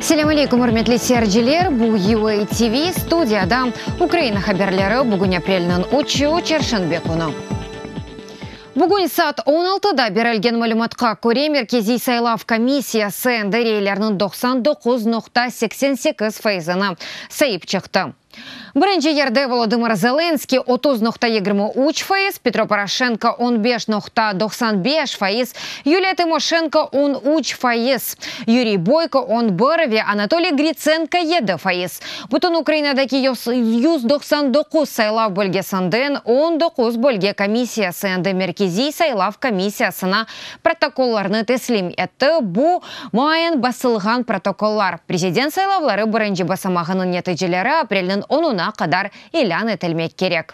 Selâm aleyküm, ürmetli seyirciler! Bu UA TV, studiyada Ukraina haberleri, bugün aprelniñ üçü, çarşenbe künü. Bugün saat on altıda berilgen malümatqa köre, Merkeziy saylav komissiyası endi reylerniñ 99,88 faizini sayıp çıqtı. Birinci yerde Volodımır Zelenskiy, 30,23 faiz, Petro Poroşenko, 15,95 faiz, Yuliya Tımoşenko, 13 faiz, Yuriy Boyko, 11 ve Anatoliy Gritsenko, 7 faiz. Bütün Ukrainadaki 199 saylav bölgesinden 19 bölge komissiyası endi Merkeziy saylav komissiyasına protokollarnı teslim etti, bu, muayen basılğan protokollar. Prezident saylavları birinci basamağınıñ neticeleri aprelniñ onuna qadar ilân etilmek kerek.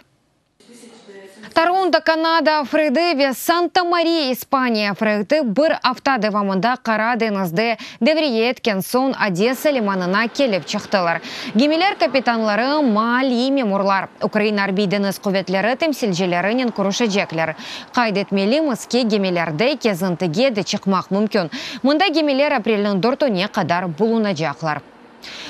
Toronto, Kanada, Afridi ve Santa Mariya, İspaniya, Afridi bir afta devamında Qara deñizde devriye etken soñ Odesa limanına kelip çıqtılar. Gemiler kapitanları, maliy memurlar, Ukraina Arbiy deñiz quvetleri temsilcilerinen körüşecekler. Qayd etmelimiz ki, gemilerde kezintige de çıqmaq mümkün. Mında gemiler aprelniñ dörtüne qadar bulunacaqlar.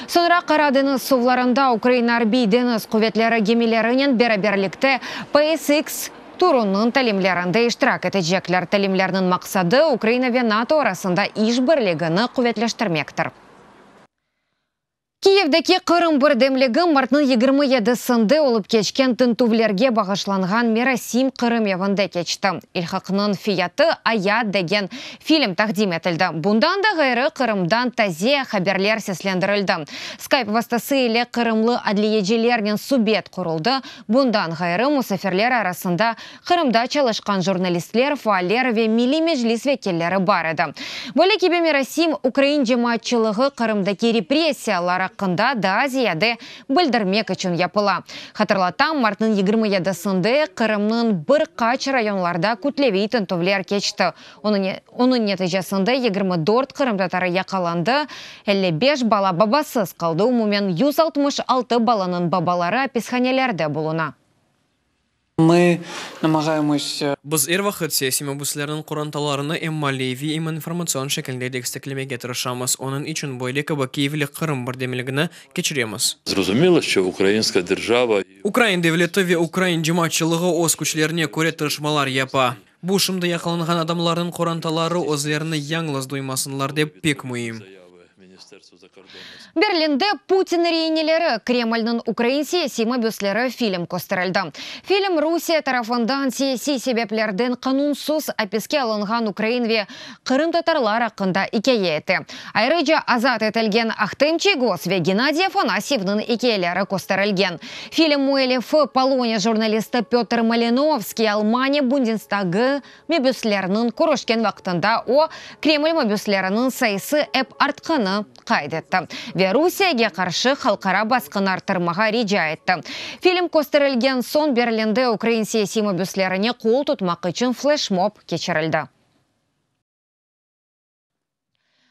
Soñra Qara deñiz suvlarında Ukraina Arbiy deñiz quvetleri gemilerinen beraberlikte PSX turunıñ talimlerinde iştirak etecekler. Talimlerniñ maqsadı, Ukraina ve NATO arasında işbirligini quvetleştirmektir. Kiyevdeki Qırım birdemligi martnıñ 27-sinde olıp keçken tintüvlerge bağışlanğan merasim Qırım evinde keçti. İlhaqnıñ fiyatı, ayat degen film taqdim etildi. Bundan da ğayrı, Qırımdan taze haberler seslendirildi. Skype vastası ile qırımlı adliyecilernen subet quruldı. Bundan ğayrı, musafirler arasında Qırımda çalışqan jurnalistler, faaller ve Milliy Meclis vekilleri bar edi. Böyle kibi merasim ukrain cemaatçılığı Qırımdaki repressiyalar aqqında daa ziyade bildirmek içün yapıla. Hatırlatam, martnıñ 27-sinde Qırımnıñ bir qaç rayonlarda kütleviy tintüvler keçti, onıñ neticesinde 24 qırımtatarı yaqalandı, 55 bala babasız qaldı, umumen 166 balanıñ babaları apishanelerde buluna. Mı namağayemoz. Biz er vaqıt siyasiy mabüslerniñ qorantalarını em maliyeviy, em informatsion şekilde desteklemege tırışamız. Onıñ içün böyle kibi Kiyevli Qırım birdemligini keçiremiz. Zrozumilo, şço ukrainska derjava. Ukrain devleti ve ukrain cemaatçılığı öz küçlerine köre tırışmalar yapa. Bu, şimdi yaqalanğan adamlarnıñ qorantaları özlerini yañlız duymasınlar dep pek müim. Berlinde Putin reineleri, Kremlniñ ukrain siyasiy mabüsleri film kösterildi. Film Rusiye tarafından siyasiy sebeplerden qanunsız apiske alınğan ukrain ve qırımtatarlar aqqında ikâye ete. Ayrıca azat etilgen Ahtem Çiygoz ve Gennadiy Afanasyevniñ ikâyeleri kösterilgen. Film müellifi, Poloniya jurnalisti Pötr Malinovskiy Almaniya Bundestagı Mabüslerniñ körüşken vaqtında o, Kreml mabüsleriniñ sayısı ep artqanı qayd etti ve Rusiyege qarşı halqara basqını arttırmağa rica etti. Film kösterilgen soñ Berlinde ukrain siyasiy mabüslerine qol tutmaq içün fleşmob keçirildi.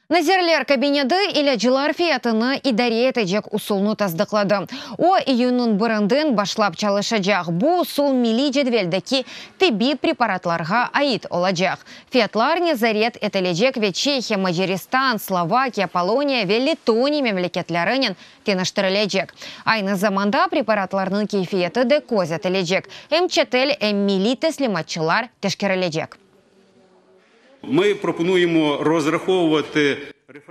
Nazirler Kabineti ilâclar fiyatını idare etecek usulnı tasdıqladı. O, iyünniñ birinden başlap çalışacaq. Bu usul milliy cedveldeki tibbiy preparatlarğa ait olacaq. Fiyatlar nezaret etilecek ve Çehiya, Macaristan, Slovakiya, Poloniya ve Letoniya memleketlerinen teñeştirilecek. Aynı zamanda preparatlarnıñ keyfiyeti de köz etilecek, em çetel, em milliy teslimatçılar teşkerilecek. Mı proponuyemo rozrahovuvati.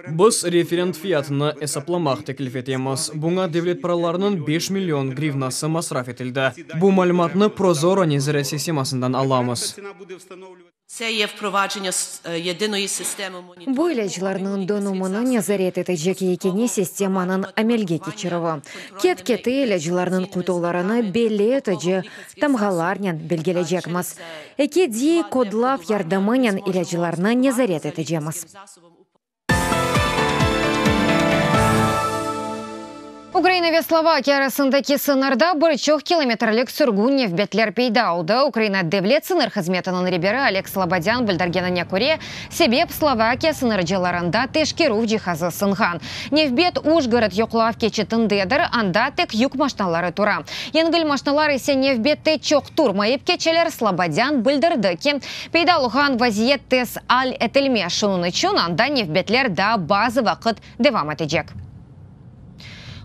Biz referent fiyatını esaplamaq teklif etemiz. Buña devlet paralarınıñ beş million grivnası masraf etildi. Bu malümatnı ProZorro nezaret sistemasından alamız. Bu ilâclarnıñ donumını nezaret etecek yekâne sistemanıñ amelge keçirüvi, ket-kete ilâclarnıñ qutularını belli etici tamğalarnen belgilecekmiz. 2D kodlav yardımınen ilâclarnı nezaret etecemiz. Ukraina ve Slovakiya arasındaki sıñırda bir çoq kilometrlik sürgün nevbetler peyda oldı. Ukraina Devlet sıñır hızmetiniñ reberi Oleg Slobodân bildirgenine köre, sebep Slovakiya sıñırcılarında teşkerüv cihazı sınğan. Nevbet Ujgorod yoqlav keçitindedir, anda tek yük maşnaları tura. Yengil maşnalar ise nevbette çoq turmayıp keçeler. Slobodân bildirdi ki, peyda olğan vaziyet tez al etilmez, şunıñ içün anda nevbetler daa bazı vaqıt devam etecek.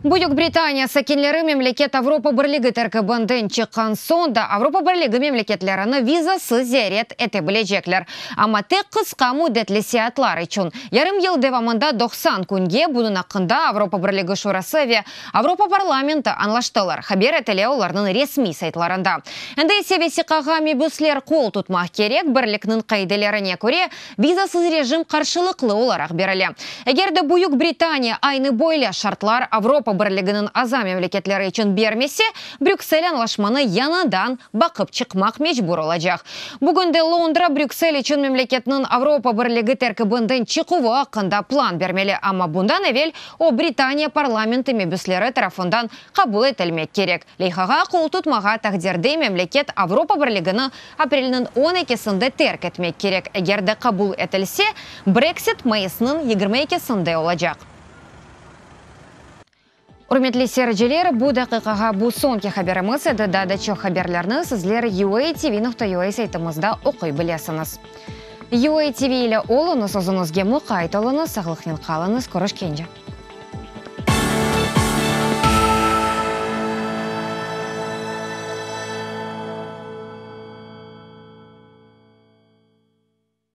Büyük Britaniya sakinleri memleket Avropa Birligi terkibinden çıqqan soñ da Avropa Birligi memleketlerini vizasız ziyaret ete bilecekler. Amma tek qısqa müddetli seyaatlar içün, yarım yıl devamında 90 künge, bunıñ aqqında Avropa Birligi Şurası ve Avropa Parlamenti añlaştılar, haber etile olarnıñ resmiy saytlarında. Endi ise vesiqağa mebüsler qol tutmaq kerek, Birlikniñ qaidelerine köre, Vizasız rejim qarşılıqlı olaraq berile. Eger de Büyük Britaniya aynı böyle şartlar Avropa Birliginiñ aza memleketleri içün bermese, Brüksel añlaşmanı yañıdan baqıp çıqmaq mecbur olacaq. Bugünde Londra Brüksel içün memleketniñ Avropa Birligi terkibinden çıquvı aqqında plan bermeli, amma bundan evel o Britaniya parlamenti mebüsleri tarafından qabul etilmek kerek. Leyhağa qol tutmağa taqdirde memleket Avropa Birligini Aprelniñ on ekisinde terk etmek kerek, eger de qabul etilse, Brexit mayısnıñ 22-sinde olacaq. Ürmetli seyirciler, bu daqiqağa bu soñki haberimiz edi. Daa da çoq haberlerni sizler UATV.UA saytımızda oquy bilesiñiz. UATV ile oluñız, özüñizge muqayt oluñız, sağlıqnen qalıñız, körüşkence!